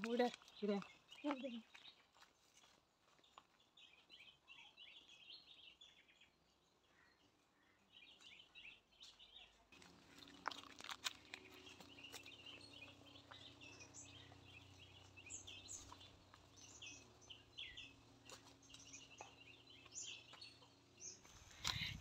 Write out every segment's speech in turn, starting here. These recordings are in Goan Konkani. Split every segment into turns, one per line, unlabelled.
कितें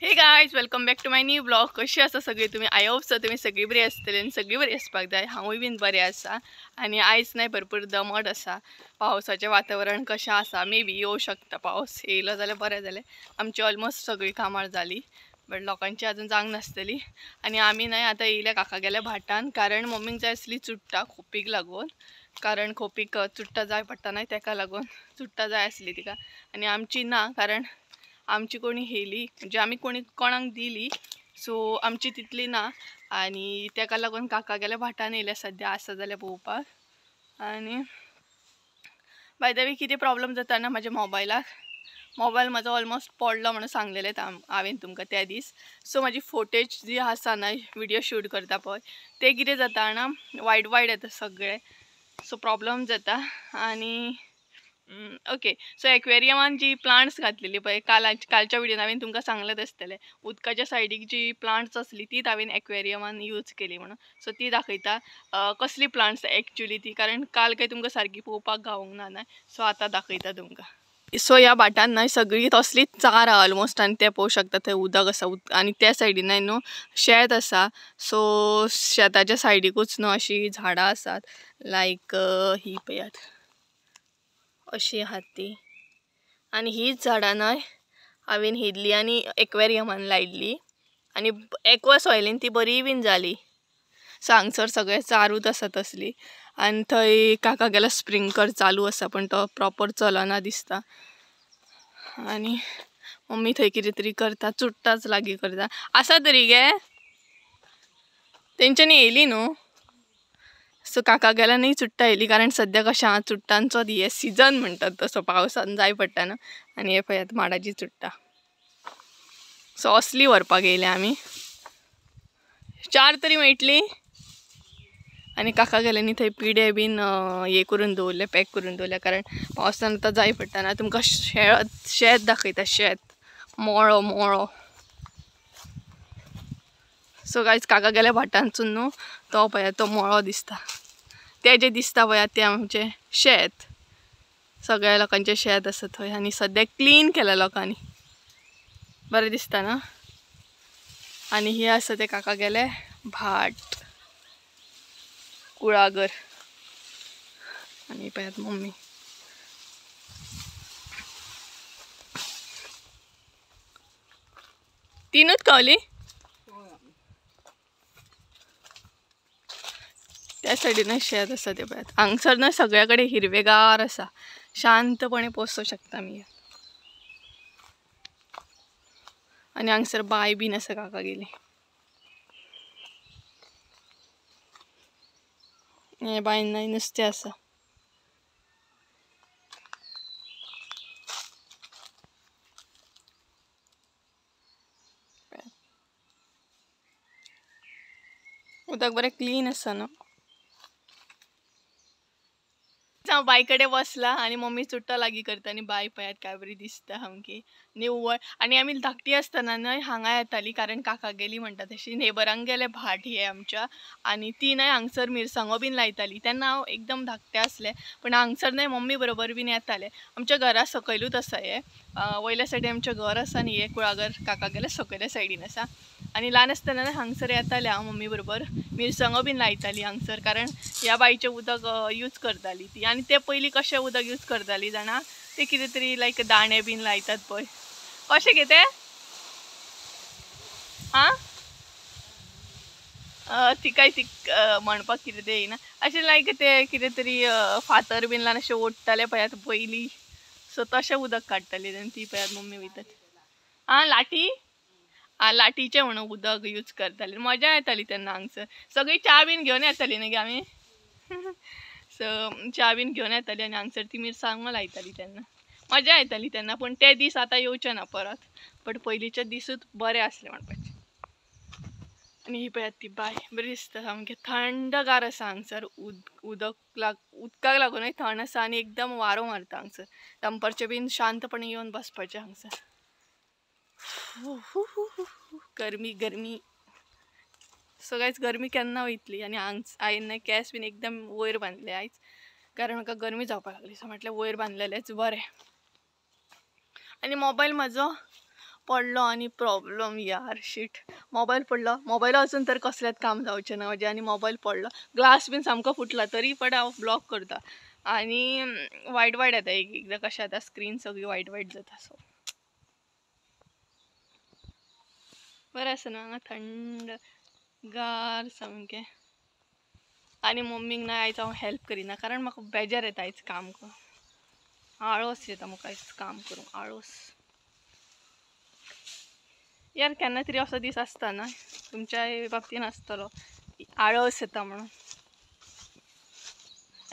hey guys, welcome back to my new blog. कशी आसा सगळी तुम्ही? I hope so तुम्ही सगळी बरी आसतली आनी सगळी बरी आसपाक जाय. हांवूय बीन बरें आसा आनी आयज न्हय भरपूर दमट आसा. पावसाचें वातावरण कशें आसा, मे बी येवं शकता पावस. येयलो जाल्यार बरें जालें. आमची ऑलमोस्ट सगळी कामां जाली, बट लोकांची अजून जावंक नासतली. आनी आमी न्हय आतां येयल्या काका गेल्या भाटान, कारण मम्मीक जाय आसली चुट्टां खोपीक लागून, कारण खोपीक चुट्टां जाय पडटा न्हय, तेका लागून चुट्टां जाय आसली तिका. आनी आमची ना, कारण आमची कोणी हेली म्हणजे आमी कोणी कोणाक दिली, सो आमची तितली ना. आनी तेका लागून काका गेल्या भाटान येयल्या सद्या आसा जाल्यार पळोवपाक. आनी बाय the way कितें प्रॉब्लम जाता ना म्हाज्या मोबायलाक, मोबायल म्हाजो ऑलमोस्ट पडलो म्हणून सांगलेलें हांवें तुमकां त्या दीस. सो म्हाजी फुटेज जी आसा ना, विडियो शूट करता पळय, ते कितें जाता ना वायट वायट येता सगळें, सो प्रॉब्लम जाता. आनी ओके, सो एक्वेरियमान जी प्लांट्स घातलेली पळय कालच्या व्हिडियोन हांवें तुमकां सांगलें आसतलें, उदकाच्या सायडीक जी प्लांट्स आसली तीच हांवें एक्वेरियमान यूज केली म्हणून. सो ती दाखयता कसली प्लांट्स एक्चुली ती, कारण काल काय तुमकां सारकी पळोवपाक गावूंक ना न्हय, सो आतां दाखयता तुमकां. सो ह्या भाटान न्हय सगळी तसलीच चार आहा ऑलमोस्ट, आनी ते पळोवंक शकता थंय उदक आसा आनी त्या सायडीन न्हय न्हू शेत आसा. सो शेताच्या सायडीकूच न्हू अशीं झाडां आसात, लायक ही पळयात अशी आहात ती. आनी हीच झाडां न्हय हांवें हेडली आनी एक्वेरियमान लायिल्ली आनी एक्वा सॉयलीन ती बरी बीन जाली. सो हांगसर सगळें चारूच आसा तसली. आनी थंय काका गेलो स्प्रिंकलर चालू आसा, पण तो प्रॉपर चलना दिसता. आनी मम्मी थंय कितें तरी करता, चुट्टाच लागीं करता आसा तरी गे तेंच्यांनी येयली न्हू. सो काका गेल्या न्ही चुट्टां येयली, कारण सद्या कशें आहा चुट्टांचो हे सिजन म्हणटात तसो, पावसान जाय पडटा न्हू. आनी हे पळयात माडाची चुट्टां. सो असली व्हरपाक येयल्या आमी, चार तरी मेळटली. आनी काका गेले न्ही थंय पिडे बीन हे करून दवरले, पॅक करून दवरले, कारण पावसान आतां जाय पडटा ना. तुमकां शेत दाखयता, शेत मोळो मोळो. सो गायज काका गेल्या भाटांतसून न्हू तो पळयात तो मोळो दिसता, ते जे दिसता पळयात ते आमचें शेत, सगळ्या लोकांचें शेत आसा थंय. आनी सद्याक क्लीन केलां लोकांनी, बरें दिसता ना. आनी हे आसा ते काका गेले भाट कुळागर. आनी पळयात मम्मी तिनूच कावली त्या सायडीन शेत आसा ते पळयात. हांगसर न्हय सगळ्या कडेन हिरवेगार आसा, शांतपणे पोसो शकता आमी. आनी हांगसर बांय बीन आसा काका गेली. हे बांयन न्हय नुस्तें आसा. उदक बरें क्लीन आसा न्हू. हांव बांय कडेन बसला आनी मम्मी चुट्टां लागीं करता आनी बांय पळयात काय बरी दिसता सामकी निवळ. आनी आमी धाकटी आसतना न्हय हांगा येताली, कारण काका गेली म्हणटा तशी नेबरांक गेले भाट हे आमच्या, आनी ती न्हय हांगसर मिरसांगो बीन लायताली. तेन्ना हांव एकदम धाकटें आसलें, पण हांगसर न्हय मम्मी बरोबर बीन येतालें. आमच्या घरा सकयलूच आसा हें, वयल्या सायडीन आमचें घर आसा आनी हें कुळागर काका गेले सकयल्या सायडीन आसा. आनी ल्हान आसतना न्हय हांगसर येतालें हांव मम्मी बरोबर, मिरसांगो बीन लायताली हांगसर, कारण ह्या बांयचें उदक यूज करताली ती. आनी ते पयलीं कशें उदक यूज करताली जाणा, ते कितें तरी लायक दाणे बीन लायतात पळय, कशें कितें आं तिकाय ती म्हणपाक कितें तें येयना अशें, लायक ते कितें तरी फातर बीन ल्हान अशें ओडटाले पळयात पयलीं, सो तशें उदक काडटाली. आनी ती पळयात मम्मी वयतात आं लाठी, आं लाठीचें म्हणून उदक यूज करताली. मजा येताली तेन्ना हांगसर, सगळी च्या बीन घेवन येताली न्ही गे आमी. सो च्या बीन घेवन येताली आनी हांगसर ती मिरसांगो लायताली तेन्ना, मजा येताली तेन्ना. पूण ते दीस आतां येवचे ना परत, बट पयलींचे दिसूच बरे आसले म्हणपाचें. आनी ही पळयात ती बाय बरी दिसता सामकें थंडगार आसा हांगसर. उदक उदकाक लागूनय थंड आसा आनी एकदम वारो मारता हांगसर. दनपारचें बीन शांतपणे येवन बसपाचें हांगसर. गरमी गरमी सगळेच गरमी केन्ना वयतली. आनी हांवें न्हय केंस बीन एकदम वयर बांदले आयज, कारण म्हाका गरमी जावपाक लागली. सो म्हटलें वयर बांदलेलेंच बरें. आनी मोबायल म्हाजो पडलो आनी प्रॉब्लम यार शीट. मोबायल पडलो, मोबायला वचून तर कसलेंच काम जावचें ना म्हजें. आनी मोबायल पडलो, ग्लास बीन सामको फुटला, तरी पण हांव ब्लॉक करता आनी वायट वायट येता एक एकदां कशें जाता स्क्रीन सगळी वायट वायट जाता. सो बरें आसा न्हू हांगा थंड गार सामकें. आनी मम्मीक ना आयज हांव हेल्प करिना, कारण म्हाका बेजार येता आयज काम करूंक, आळस येता म्हाका आयज काम करूंक, आळस यार. केन्ना तरी असो दीस आसता ना, तुमच्या बाबतीन आसतलो, आळस येता म्हणून.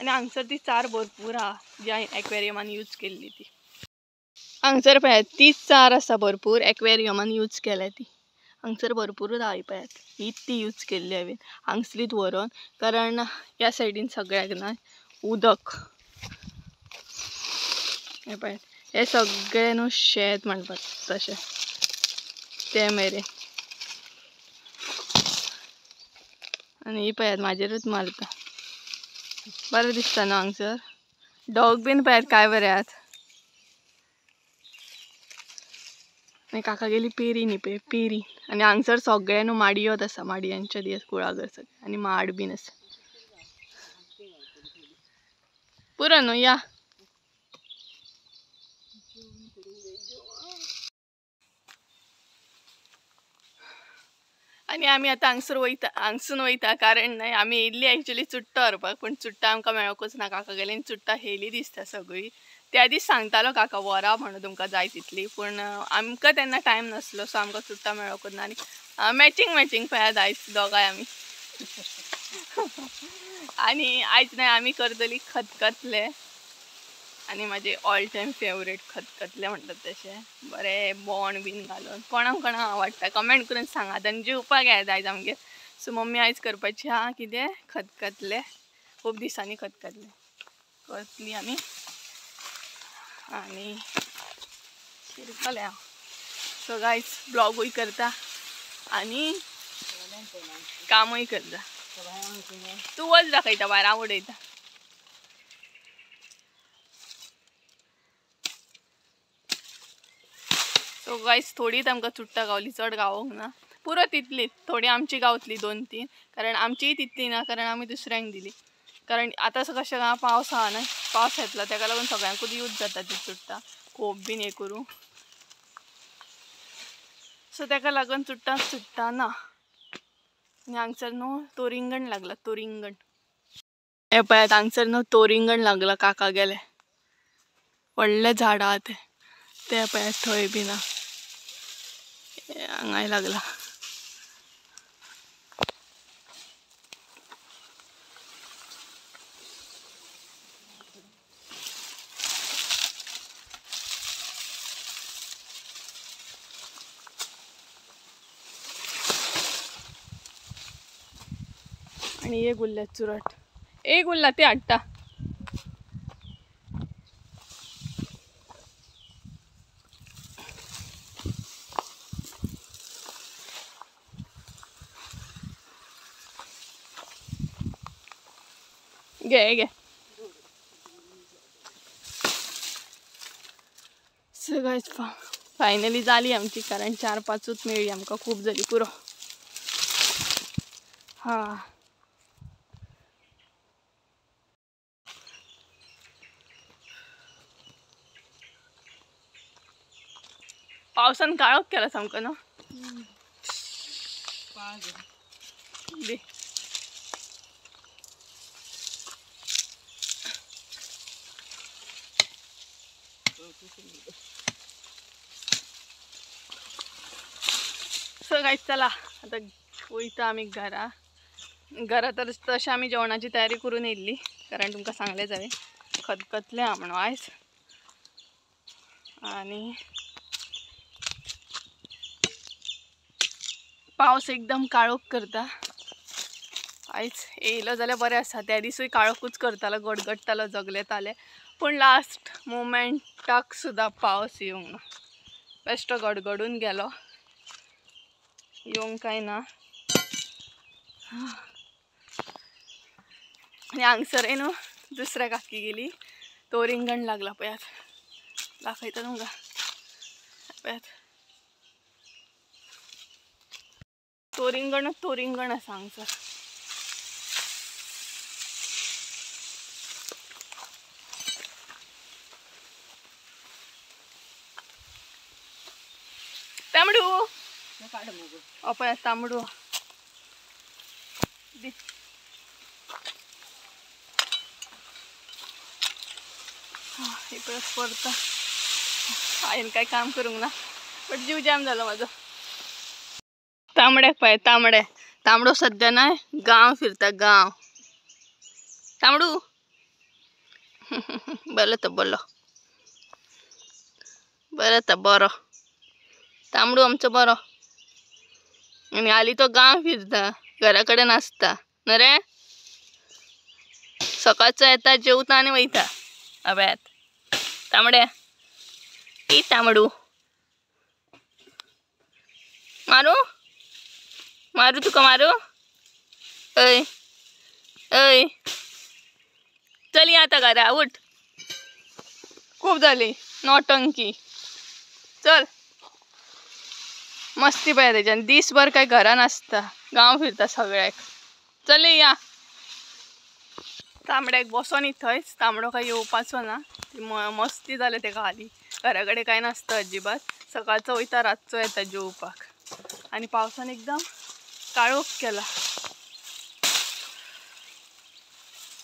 आनी हांगसर ती चार भरपूर आहा जी हांवें एक्वेरियमान यूज केल्ली ती. हांगसर पळयात तीच चार आसा भरपूर, एक्वेरियमान यूज केल्या ती. हांगसर भरपूरूच आहा पळयात, हीच ती यूज केल्ली हांवें हांगसलीच व्हरोन, कारण ह्या सायडीन सगळ्याक ना उदक. हें पळयात हें सगळें न्हू शेत म्हणपाक तशें ते मेरेन. आनी ही पळयात म्हाजेरूच मारता, बरें दिसता न्हू हांगसर. डॉग बीन पळयात काय बरें आहात. आनी काका गेली पेरी न्ही पळय पेरी. आनी हांगसर सगळें न्हू माडयोच आसा, माडयांचे दीस कुळागर सगळें, आनी माड बीन आसा. पुरो न्हू या. आनी आमी आतां हांगसर वयता, हांगसून वयता, कारण न्हय आमी येयल्ली एक्चुली चुट्टां व्हरपाक, पूण चुट्टां आमकां मेळोकूच ना. काका गेली चुट्टां हेली दिसता सगळीं. त्या दीस सांगतालो काका व्हरा म्हणून तुमकां जाय तितली, पूण आमकां तेन्ना टायम नासलो, सो आमकां चुट्टां मेळोकूच ना. आनी मॅचिंग मॅचिंग पळयात आयज दोगांय आमी. आनी आयज न्हय आमी करतली खतखतले, आनी म्हाजे ऑल टायम फेवरेट खतखतले म्हणटात तशें, बरें बोंड बीन घालून. कोणाक कोणाक आवडटा कमेंट करून सांगात. आनी जेवपाक येता आयज आमगेर. सो मम्मी आयज करपाची आहा कितें खतखतले, खूब दिसांनी खतखतले करतली आमी. आनी शिरकलें हांव. सो गायज ब्लॉगूय करता आनी कामूय करता. तूं वच दाखयता भायर, हांव उडयता. सो गायज थोडीच आमकां चुट्टां गावली, चड गावोंक ना, पुरो तितलीच. थोडी आमची गावतली 2-3, कारण आमचीय तितली ना, कारण आमी दुसऱ्यांक दिली. कारण आतां कशें आहा पावस आहा न्हय, पावस येतलो तेका लागून सगळ्यांकूच यूज जाता ती चुट्टां, खोप बीन हें करूं. सो तेका लागून चुट्टां चुट्टां ना. आनी हांगसर न्हू तोरिंगण लागला, तोरिंगण. हें पळयात हांगसर न्हू तोरिंगण लागला काका गेले, व्हडलें झाड आहा तें, तें पळयात थंय बीन आहा, हांगाय लागला. आनी एक उरल्या चुरट, एक उरला ते हाडटा. घे घे. सगळेच फायनली जाली आमची, कारण 4-5 मेळ्ळी आमकां, खूब जाली पुरो. हां पावसान काळोख केला सामको न्हू. दे सो गायज चला आता वयता आमी घरा. घरा तर तशें आमी जेवणाची तयारी करून येयल्ली, कारण तुमकां सांगलें जालें खतखतलें आहा म्हणून आयज. आनी पावस एकदम काळोख करता. आयज येयलो जाल्यार बरें आसा. त्या दिसूय काळोखूच करतालो, गडगडटालो, जगलेताले, पूण लास्ट मुमेंटाक सुद्दां पावस येवंक ना. बेश्टो गडगडून गेलो, येवंक काय ना. आनी हांगसरय न्हू दुसऱ्या काकी गेली, तो रिंगण लागला पळयात, दाखयता तुमकां पळयात. तोरिंगणच तोरिंगण आसा हांगसर. तांबडू पळयात, तांबडू दी. हे परत परता हांवें काय काम करूंक ना, बट जीव जाम जालो म्हाजो. तांबड्याक पळय, तांबडे तांबडो सद्या ना गांव फिरता, गांव. तांबडू बरो तो, बरो बरो तो, बरो तांबडू आमचो बरो. आनी हालीं तो गांव फिरता, घरा कडेन आसता न्हू रे. सकाळचो येता, जेवता आनी वयता. अभ्यात तांबड्या, ई तांबडू मारू मारू तुका मारू. अय अय चल या आतां घरा, उठ, खूब जाली नोटंकी, चल. मस्ती पळय तेज्यान, दीसभर काय घरान आसता, गांव फिरता सगळ्याक. चल या. तांबड्याक बसोन थंयच, तांबडो काय येवपाचो ना, ती मस्ती जाली तेका हालीं. घरा कडेन कांय नासता अजिबात, सकाळचो वयता, रातचो येता जेवपाक. आनी पावसान एकदम काळोख केला.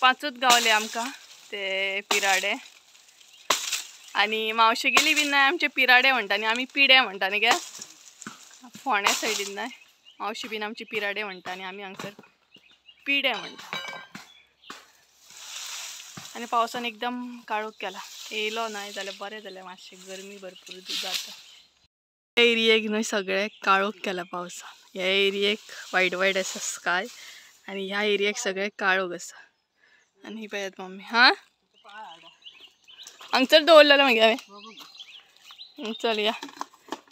पांचूच गावले आमकां ते पिराडे. आनी मावशे गेली बीन नाय आमचे पिराडे म्हणटा, आनी आमी पिडे म्हणटा न्ही गे. फोंड्या सायडीन नाय मावशी बीन आमची पिराडे म्हणटा, आनी आमी हांगसर पिडे म्हणटा. आनी पावसान एकदम काळोख केला. येयलो नाय जाल्यार बरें जालें, मातशें गरमी भरपूर जाता. ह्या एरियेक न्हय सगळें काळोख केला पावसान. ह्या एरियेक वायट वायट आसा स्काय, आनी ह्या एरियेक सगळें काळोख आसा. आनी ही पळयात मम्मी, हां हांगसर दवरलेलो मागीर हांवें. चल या.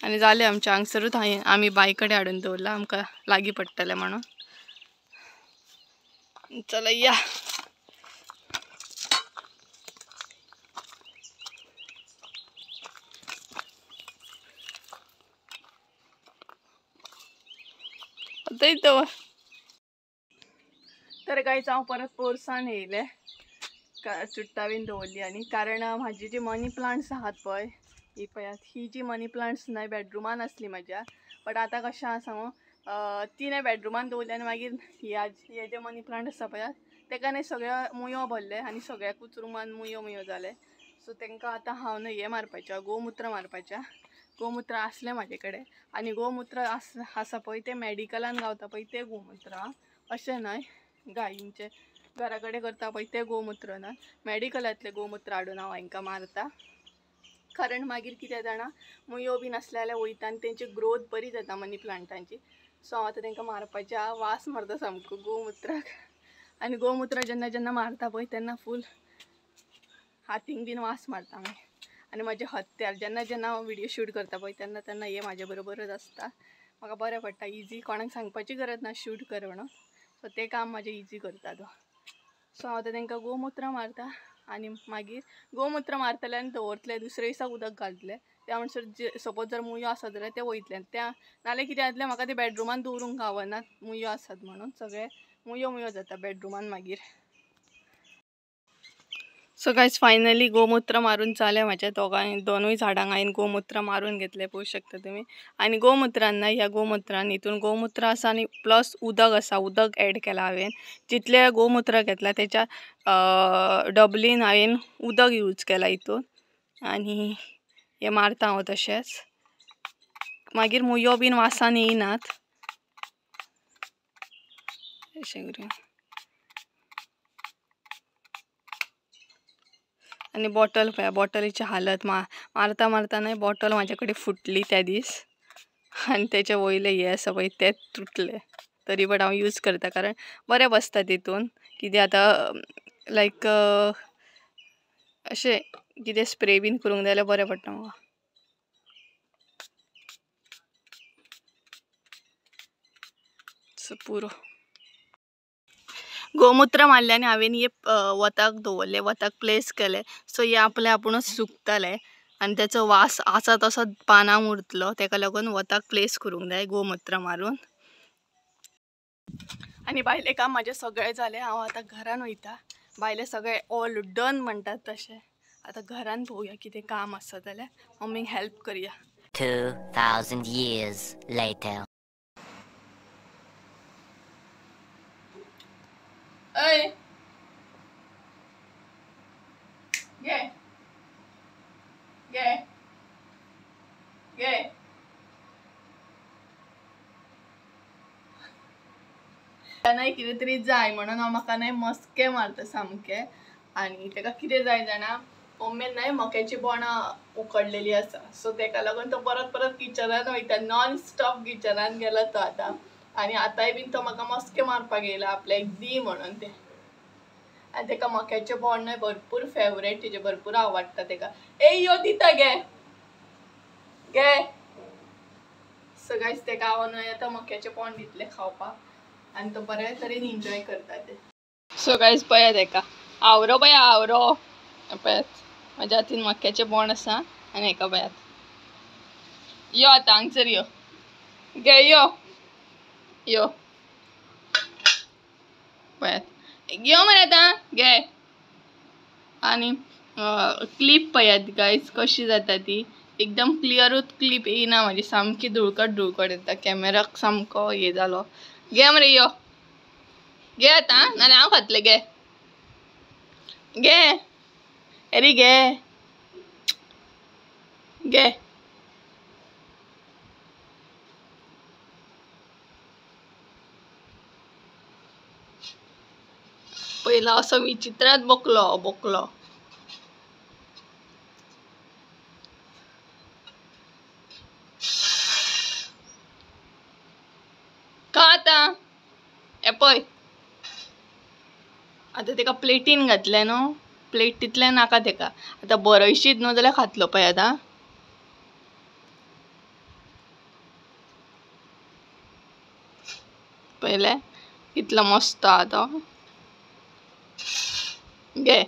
आनी जालें आमचें हांगसरूच हांवें आमी बांय कडेन हाडून दवरलां, आमकां लागीं पडटलें म्हणून. चल या. आतां तर गायज हांव परत पोरसान येयलें, चुट्टां बीन दवरली. आनी कारण म्हाजी जी मनी प्लांट्स आहात पळय, ही पळयात, ही जी मनी प्लांट्स न्हय बेडरुमान आसली म्हाज्या, बट आतां कशें आसा सांगू, ती न्हय बेडरुमान दवरली. आनी मागीर ह्या हे जे मनी प्लांट आसा पळयात, तेका न्हय सगळ्या मुयो भरले आनी सगळ्याकूच रुमान मुयो मुयो जाले. सो तांकां आतां हांव न्हय हें मारपाचें, गोमुत्र मारपाचें. गोमुत्र आसलें म्हाजे कडेन, आनी गोमुत्र आसा पळय तें मॅडिकलान गावता पळय तें गोमुत्र, अशें न्हय गायींचें घरा कडेन करता पळय तें गोमुत्र न्हय, मॅडिकलांतलें गोमुत्र हाडून हांव हांकां मारता. कारण मागीर कितें जाणा, मुयो बीन आसले जाल्यार वयता आनी तेंची ग्रोथ बरी जाता मनी प्लांटांची. सो हांव आतां तांकां मारपाचें. वास मारता सामको गोमुत्राक. आनी गोमुत्र जेन्ना जेन्ना मारता पळय तेन्ना फूल हातींक बीन वास मारता मागीर. आनी म्हाजें हत्यार जेन्ना जेन्ना हांव व्हिडियो शूट करता पळय तेन्ना तेन्ना हे म्हाजे बरोबरच आसता. म्हाका बरें पडटा, इजी, कोणाक सांगपाची गरज ना शूट कर म्हणून. सो तें काम म्हाजें इजी करता तो. सो हांव आतां तांकां गोमुत्र मारता, आनी मागीर गोमुत्र मारतलें आनी दवरतलें, दुसरे दिसा उदक घालतलें. त्या म्हणसर जे सपोज जर मुयो आसत जाल्यार ते वयतले. त्या नाल्यार कितें जातलें, म्हाका ते बेडरुमान दवरूंक गावनात मुयो आसात म्हणून, सगळे मुयो मुयो जाता बेडरुमान मागीर. सो गायज फायनली गोमुत्र मारून जालें म्हाज्या दोनूय झाडांक हांवें गोमुत्र मारून घेतलें, पळोवंक शकता तुमी. आनी गोमुत्रान ना, ह्या गोमुत्रान हितून गोमुत्र आसा आनी प्लस उदक आसा, उदक एड केलां हांवें. जितलें गोमुत्र घेतलां तेच्या डबलीन हांवें उदक यूज केलां हितून. आनी हें मारता हांव तशेंच, मागीर मुयो बीन वासान येयनात अशें करून. आनी बॉटल पळया, बॉटलीची हालत मारता मारता न्हय बॉटल म्हाजे कडेन फुटली त्या दीस. आनी तेचे वयले हे आसा पळय तेच तुटले, तरी बट हांव यूज करता कारण बरें बसता तितून. कितें आतां लायक अशें कितें स्प्रे बीन करूंक जाय जाल्यार बरें पडटा म्हाका. सो पुरो गोमुत्र मारलें आनी हांवें हे वताक दवरलें, वताक प्लेस केलें. सो हे आपले आपुणूच सुकतले आनी तेचो वास आसा तसो पानांक उरतलो, तेका लागून वताक प्लेस करूंक जाय गोमुत्र मारून. आनी भायलें काम म्हाजें सगळें जालें, हांव आतां घरान वयता. भायलें सगळें ऑल डन म्हणटात तशें. आतां घरान पळोवया कितें काम आसा जाल्यार मम्मीक हेल्प करया.
2000 years later.
अय घे घे घे. नाही कितें तरी जाय म्हणून हांव म्हाका न्हय मस्के मारता सामकें. आनी तेका कितें जाय जाणा, मम्मीन न्हय मक्याची बोणां उकडलेली आसा, सो तेका लागून तो परत परत किचनान वयता, नॉन स्टॉप किचनान गेला तो आतां. आनी आतांय बीन तो म्हाका मस्के मारपाक येयला आपल्याक दी म्हणून तें. आनी तेका मक्याचें बोण न्हय भरपूर फेवरेट, तेजें भरपूर आवडटा तेका. ए यो दिता गे गे. सो गायज तेका हांव न्हय आतां मक्याचें बोण दितलें खावपाक आनी तो बरे तरेन एन्जॉय करता ते. सो गायज पळयात हेका आवरो पळया आवरो पळयात म्हाज्या हातीन मक्याचें बोण आसा आनी हेका पळयात. यो आतां हांगसर यो गे यो यो पळयात यो मरे आतां गे. आनी क्लिप पळयात गायज कशी जाता ती, एकदम क्लियरूच क्लिप येयना म्हाजी, सामकी धुळकट धुळकट येता, कॅमेराक सामको हे जालो. गे मरे यो गे आतां, नाल्यार हांव खातलें. गे गे एरी गे गे. पयला असो विचित्रात बोकलो बोकलो. का आतां हे पळय आतां तेका प्लेटीन घातलें न्हू, प्लेट तितलें नाका तेका, आतां बरयशीत न्हू जाल्यार खातलो पळय आतां. पळयलें कितलो मस्त आहा तो. घे.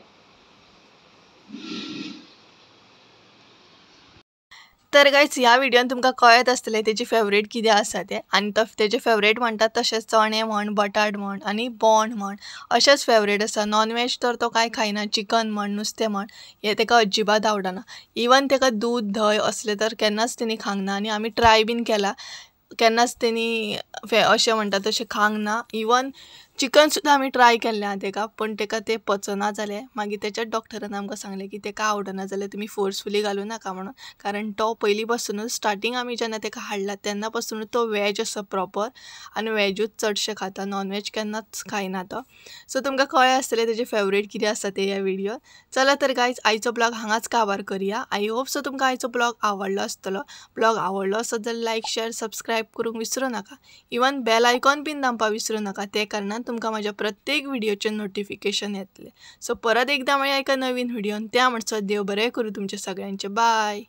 तर गायज ह्या व्हिडियोन तुमकां कळत आसतलें तेजी फेवरेट कितें आसा तें. आनी तो तेजे फेवरेट म्हणटात तशेंच चणे म्हण, बटाट म्हण आनी बोण म्हण अशेंच फेवरेट आसा. नॉन वेज तर तो कांय खायना, चिकन म्हण नुस्तें म्हण हें तेका अजिबात आवडना. इवन तेका दूद धंय असलें तर केन्नाच तेणी खावंक ना. आनी आमी ट्राय बीन केला, केन्नाच तेणी अशें म्हणटा तशें खावंक ना. इवन चिकन सुद्दां आमी ट्राय केल्लें आहा तेका, पूण तेका तें पचना जालें. मागीर तेच्याच डॉक्टरान आमकां सांगलें की तेका आवडना जाल्यार तुमी फोर्सफुली घालूं नाका म्हणून, कारण तो पयलीं पासुनूच स्टार्टींग आमी जेन्ना तेका हाडला तेन्ना पासुनूच तो वेज आसा प्रॉपर आनी वेजूच चडशें खाता, नॉन वेज केन्नाच खायना तो. सो तुमकां कळ्ळें आसतलें तेजें फेवरेट कितें आसा तें ह्या व्हिडियोन. चला तर गायज आयचो ब्लॉग हांगाच काबार करया. I hope so तुमकां आयचो ब्लॉग आवडलो आसतलो. ब्लॉग आवडलो आसत जाल्यार लायक शेअर सबस्क्रायब करूंक विसरूं नाका. इवन बेल आयकॉन बीन दामपाक विसरूं नाका, ते कारणान तुमकां म्हाज्या प्रत्येक व्हिडियोचें नोटिफिकेशन येतलें. सो परत एकदां मेळया एका नवीन व्हिडियोन, त्या म्हणसर देव बरें करूं तुमचें सगळ्यांचें. बाय.